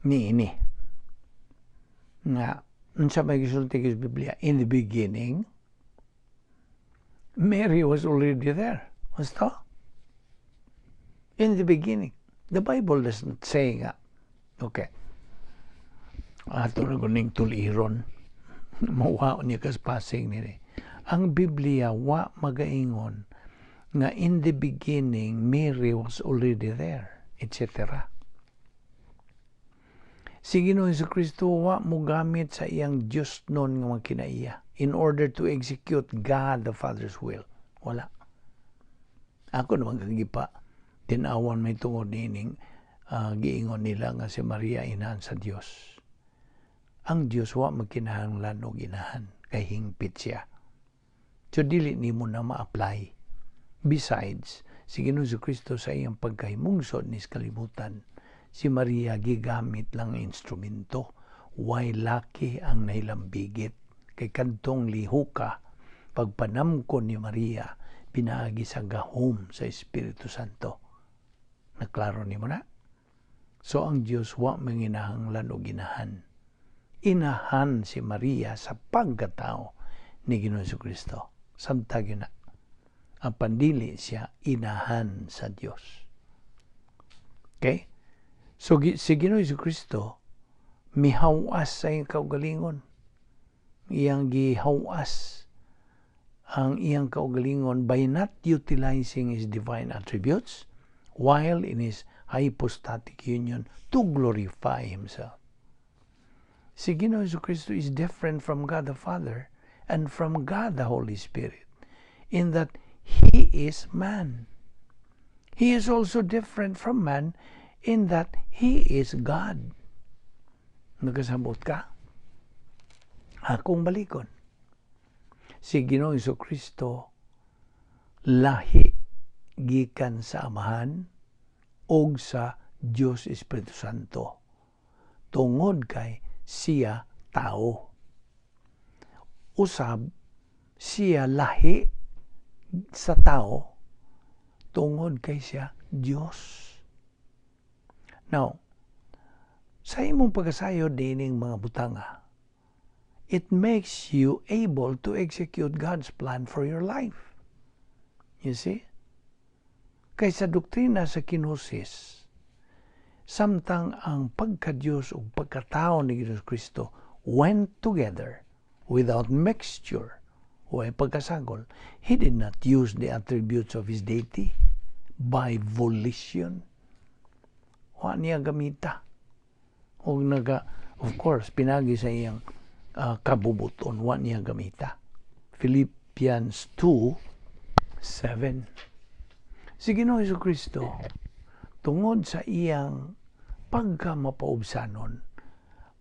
Speaker 1: niini nga unsa may gisulti sa Biblia. In the beginning, Mary was already there. Basta in the beginning, the Bible does not say nga. Okay, ato ra ning tuliron, mawa niya kas passing nini. Ang Biblia wa magaingon nga in the beginning Mary was already there, etc. Si Ginoong Kristo wa mo gamit sa iyang Diyos nun nga mga kinaiya in order to execute God the Father's will. Wala. Ako naman kagipa tinawan may tungod nining giingon nila nga si Maria inahan sa Dios. Ang Dios wa magkinahanglan og inahan kay hingpit siya. So dili nimo na ma-apply. Besides, si Ginoong Kristo sa iyang pagkahimungsod ni kalibutan, si Maria gigamit lang instrumento, way laki ang nahilambigit. Kay kadtong lihuka, pagpanamkon ni Maria, pinaagi sa gahom sa Espiritu Santo. Naklaro nimo na? So ang Dios wa manginahanglan og inahan. Inahan si Maria sa pagkatao ni Ginoong Kristo. Samtang yun na. Ang pandili siya inahan sa Dios. Okay? So si Ginoong Kristo mihawas sa iyang kaugalingon. Iyang gihawas ang iyang kaugalingon by not utilizing his divine attributes while in his hypostatic union to glorify himself. Si Ginoong Kristo is different from God the Father and from God the Holy Spirit in that he is man. He is also different from man in that he is God. Nagkasabot ka? Akong balikon. Si Ginoong Kristo lahi gikan sa Amahan og sa Dios Espiritu Santo. Tungod kay siya tao. Usab siya lahi sa tao tungod kay siya Dios. Now, sa imong pagkasayod dining mga butanga, it makes you able to execute God's plan for your life. You see? Kay sa doktrina sa kenosis, samtang ang pagka-Diyos ug pagkatao ni Ginoong Kristo went together without mixture o ay pagkasagol, he did not use the attributes of his deity by volition. Wa niya gamita. O naga, of course, pinagi sa iyang kabubuton, wa niya gamita. Philippians 2:7. Si Ginoong Kristo, tungod sa iyang pagka mapaubsanon,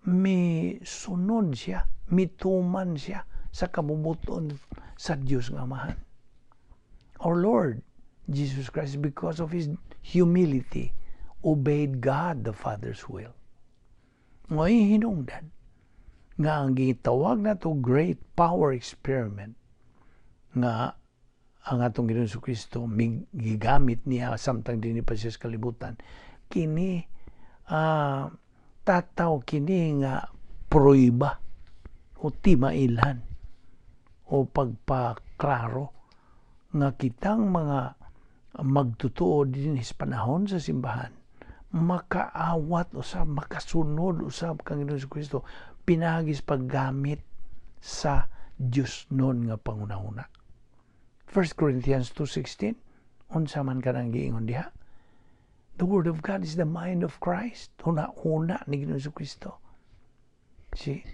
Speaker 1: mi sunod siya, mituman siya sa kabubuton sa Dios nga Amahan. Our Lord Jesus Christ, because of His humility, obeyed God the Father's will. Ngayon hinungdan nga ang gitawag na to great power experiment nga ang atong Ginoong Kristo gigamit niya samtang dinhi pa siya sa kalibutan, kini tataw kini nga prueba o timailhan o pagpaklaro nga kitang mga magtutuo dinhi sa panahon sa simbahan makaawat usab, makasunod usab kang Ginoong Kristo pinaagi sa paggamit sa Dios nun nga pangunahuna. 1 Corinthians 2:16, unsa man kanang giingon diha? The word of God is the mind of Christ, huna-huna ni Ginoong Kristo. See,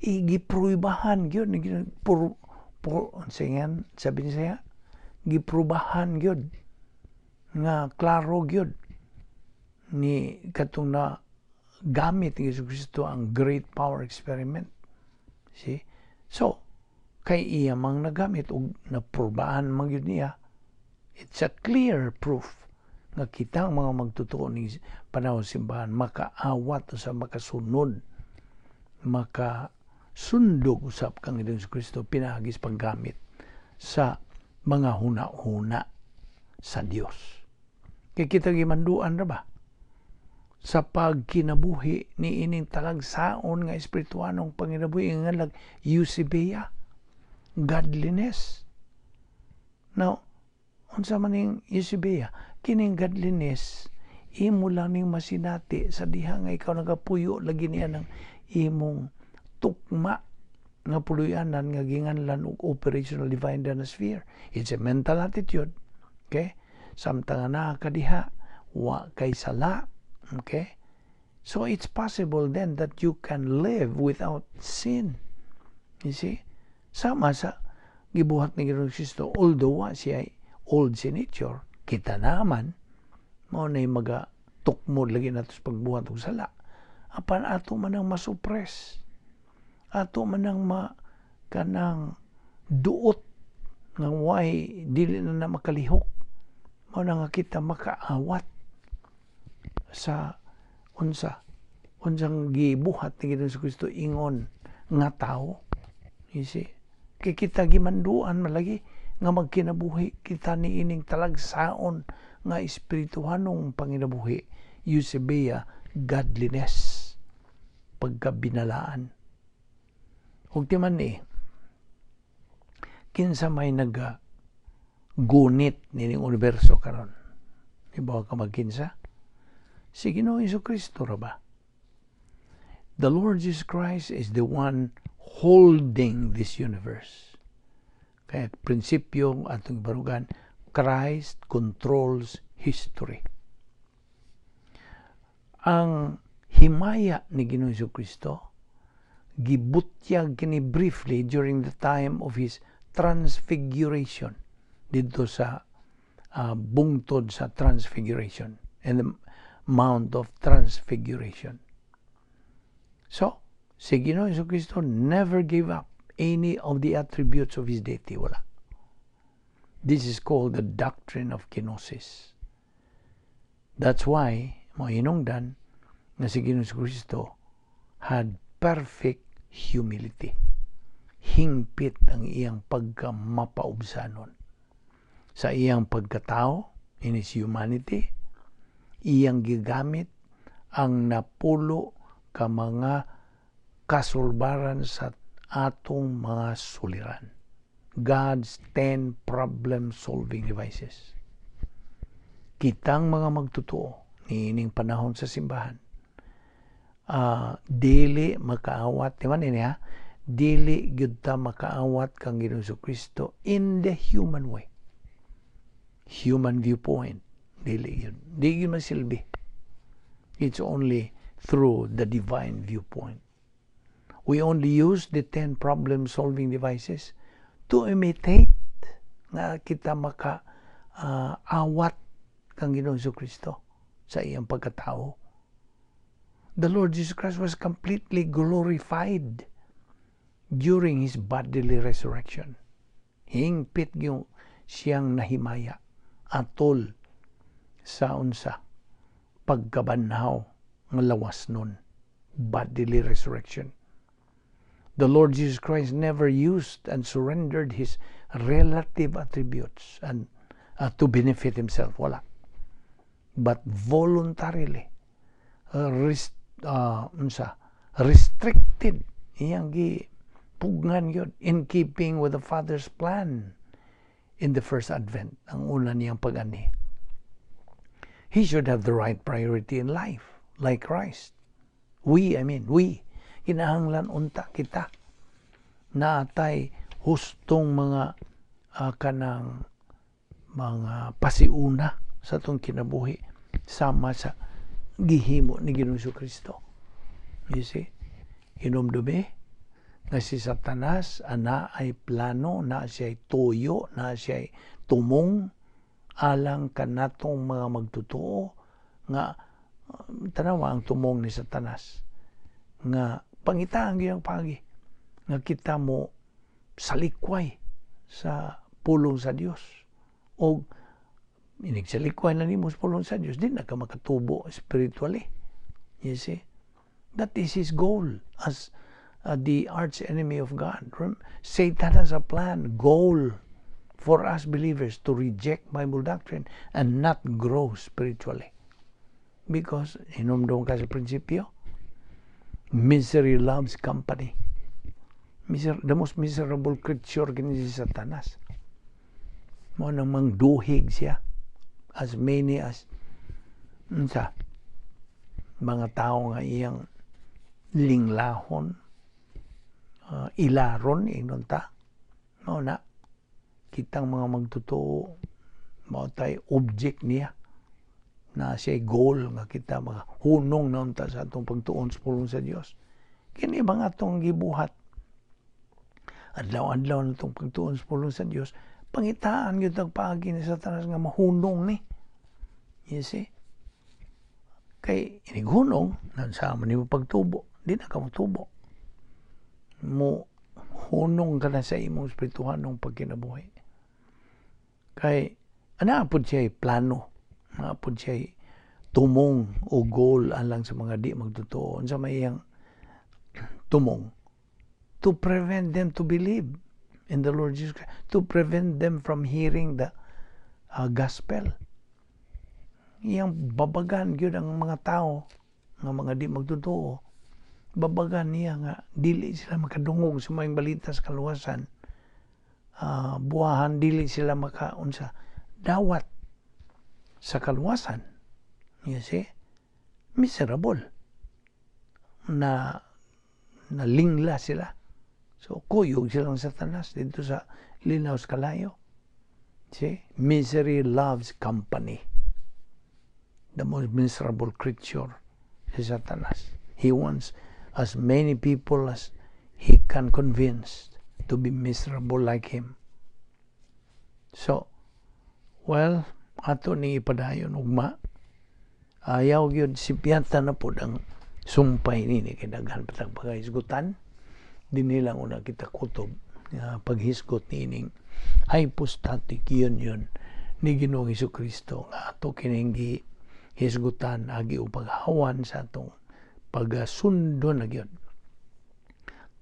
Speaker 1: igipruibahan gyud ni Ginoong pur, pur, unsa yan sabi niya, giprubahan gyud nga klaro gyud ni katong na gamit ni Jesu Kristo ang great power experiment. See? So, kay iya mang nagamit og naprubahan man gyud niya, it's a clear proof nga kitang mga magtotoo ni panahon simbahan makaawat sa makasunod, makasundog usab kang Ginoong Kristo pinaagi sa paggamit sa mga huna-huna sa Dios. Kay kita gimanduan ra ba sa pagkinabuhi ni ining talagsaon nga espirituanong panginabuhi nga lag eusebeia, godliness. Now, unsa man ning eusebeia? Kining godliness imo lang ning masinati sa diha nga ikaw nagapuyo lagi niya ng imong tukma nga puloy-anan nga ginganlan og operational divine sphere. It's a mental attitude. Okay? Samtang naa ka diha, wa kay sala. Okay? So it's possible then that you can live without sin. You see? Sama sa gibuhat ni Ginoong Kristo, although wa siya old sin nature, kita naman, mao na maga tukmod lagi nato sa pagbuhat og sala. Apan ato man ang masupres. Ato man ang ma kanang Duot nga way dili na na makalihok. Mao na nga kita makaawat sa unsang gibuhat ni Ginoong Kristo ingon nga tao. You see? Kay kita gimanduan malagi nga magkinabuhi kita niining talagsaon nga espirituhanong panginabuhi, eusebeia, godliness, pagkabinalaan. Ug timan ni kinsa may naga gunit nining universo karon? Ibaw ka magkinsa? Si Ginoong Kristo ra ba? The Lord Jesus Christ is the one holding this universe. Kaya prinsipyo atong barugan, Christ controls history. Ang himaya ni Ginoong Kristo gibutyag kini briefly during the time of his transfiguration didto sa bungtod sa Transfiguration and the Mount of Transfiguration. So, si Ginoong Kristo never gave up any of the attributes of his deity. Wala. This is called the doctrine of kenosis. That's why, mo hinungdan nga si Ginoong Kristo had perfect humility. Hingpit ang iyang pagkamapaubsanon. Sa iyang pagkatao, in his humanity, iyang gigamit ang 10 ka mga kasulbaran sa atong mga suliran. God's 10 problem-solving devices. Kitang mga magtotoo niining panahon sa simbahan, dili makaawat, di man ini ha, dili gyud ta makaawat kang Ginoong Kristo in the human way. Human viewpoint, dili yun. Di yun masilbi. It's only through the divine viewpoint. We only use the 10 problem-solving devices to imitate nga kita maka awat kang Ginoong Kristo sa iyang pagkatao. The Lord Jesus Christ was completely glorified during His bodily resurrection. Hingpit yung siyang nahimaya atol sa unsa pagkabanhaw nga lawas nun, bodily resurrection. The Lord Jesus Christ never used and surrendered his relative attributes and to benefit himself. Wala. But voluntarily, unsa, restricted iyang gi pugngan yun in keeping with the Father's plan in the first advent, ang una niyang pag-anhi. He should have the right priority in life, like Christ. We, I mean, we, kinahanglan unta kita naatay hustong mga kanang mga pasiuna sa atong kinabuhi sama sa gihimo ni Ginoong Kristo. You see? Hinumdumi nga si Satanas ana ay plano, na siya tuyo, na siya tumong alang kanatong mga magtotoo nga tanawa ang tumong ni Satanas nga pangitaan gyud ang pagi nga kita mo salikway sa pulong sa Dios, o inig salikway na nimo sa pulong sa Dios, di na ka makatubo spiritually. You see, that is his goal as the arch enemy of God. Satan has a plan, goal for us believers to reject Bible doctrine and not grow spiritually, because hinumdum ka sa prinsipyo, misery loves company. The most miserable creature kini si Satanas. Mo nang mangduhig siya as many as unsa mga tao nga iyang linglahon, ilaron ingnon ta. Mao na kitang mga magtotoo mao tay object niya na siya goal nga kita makahunong na unta sa atong pagtuon sa pulong sa Dios. Kini bang atong gibuhat adlaw-adlaw na itong pagtuon sa pulong sa Dios, pangitaan gyud ang paagi ni Satanas nga mahunong ni. You see? Kay inighunong, sa man nimo pagtubo, di na ka motubo. Mo Hunong ka na sa imong espirituhanong pagkinabuhi. Kay ana pod siya plano, naa pod siya tumong o goal alang sa mga di magtotoo. Unsa may iyang tumong? To prevent them to believe in the Lord Jesus Christ, to prevent them from hearing the gospel. Iyang babagan gyud ang mga tao nga mga di magtotoo. Babagan niya nga dili sila makadungog sa maayong balita sa kaluwasan. Buwahan dili sila makaunsa dawat sa kaluwasan. You see? Miserable. Na nalingla sila. So, kuyog silang Satanas dito sa linaw sa kalayo. See? Misery loves company. The most miserable creature si Satanas. He wants as many people as he can convince to be miserable like him. So, well, ato ni ipadayon ugma. Ayaw gyud sipyata na pod ang sumpay nini kay daghan pa tag pagahisgutan. Dinhi lang una kita kutob paghisgot niining hypostatic union ni Ginoong Kristo nga ato kining hisgutan agi og paghawan sa atong pagasundo na gyud.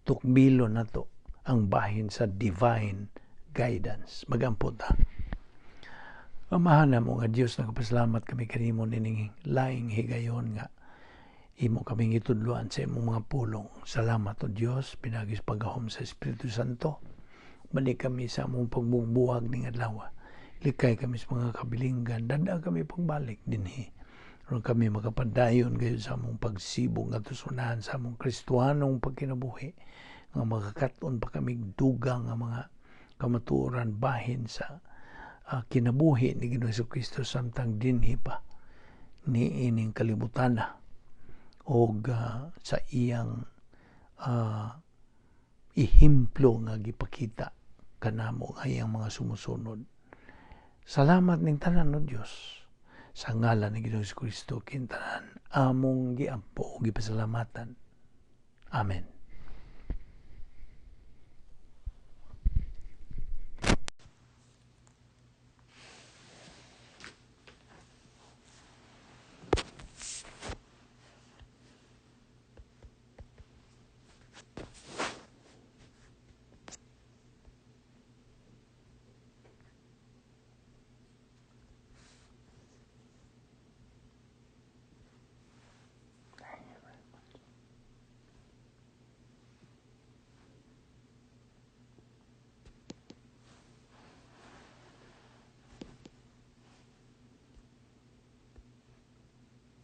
Speaker 1: Tukbilon nato ang bahin sa divine guidance. Magampo ta. Amahan namo nga Dios, nagpasalamat kami kanimo nining laing higayon nga imo kaming gitudloan sa imong mga pulong. Salamat, O Dios, pinaagi sa paggahom sa Espiritu Santo. Balik kami sa among pagbugbuhag ning adlaw. Likay kami sa mga kabilinggan, dad-a kami pagbalik dinhi. Aron kami makapadayon gayud sa among pagsibog nga tusunahan sa among Kristohanong pagkinabuhi nga makakat-on pa kami dugang nga mga kamatuoran bahin sa kinabuhi ni Ginoong Kristo samtang dinhi pa ni ining kalibutana og sa iyang ehemplo nga gipakita kanamo nga iyang mga sumusunod. Salamat ning tanan, o Dios. Sa ngalan ni Ginoong Kristo kintanan among giampo ug gipasalamatan. Amen.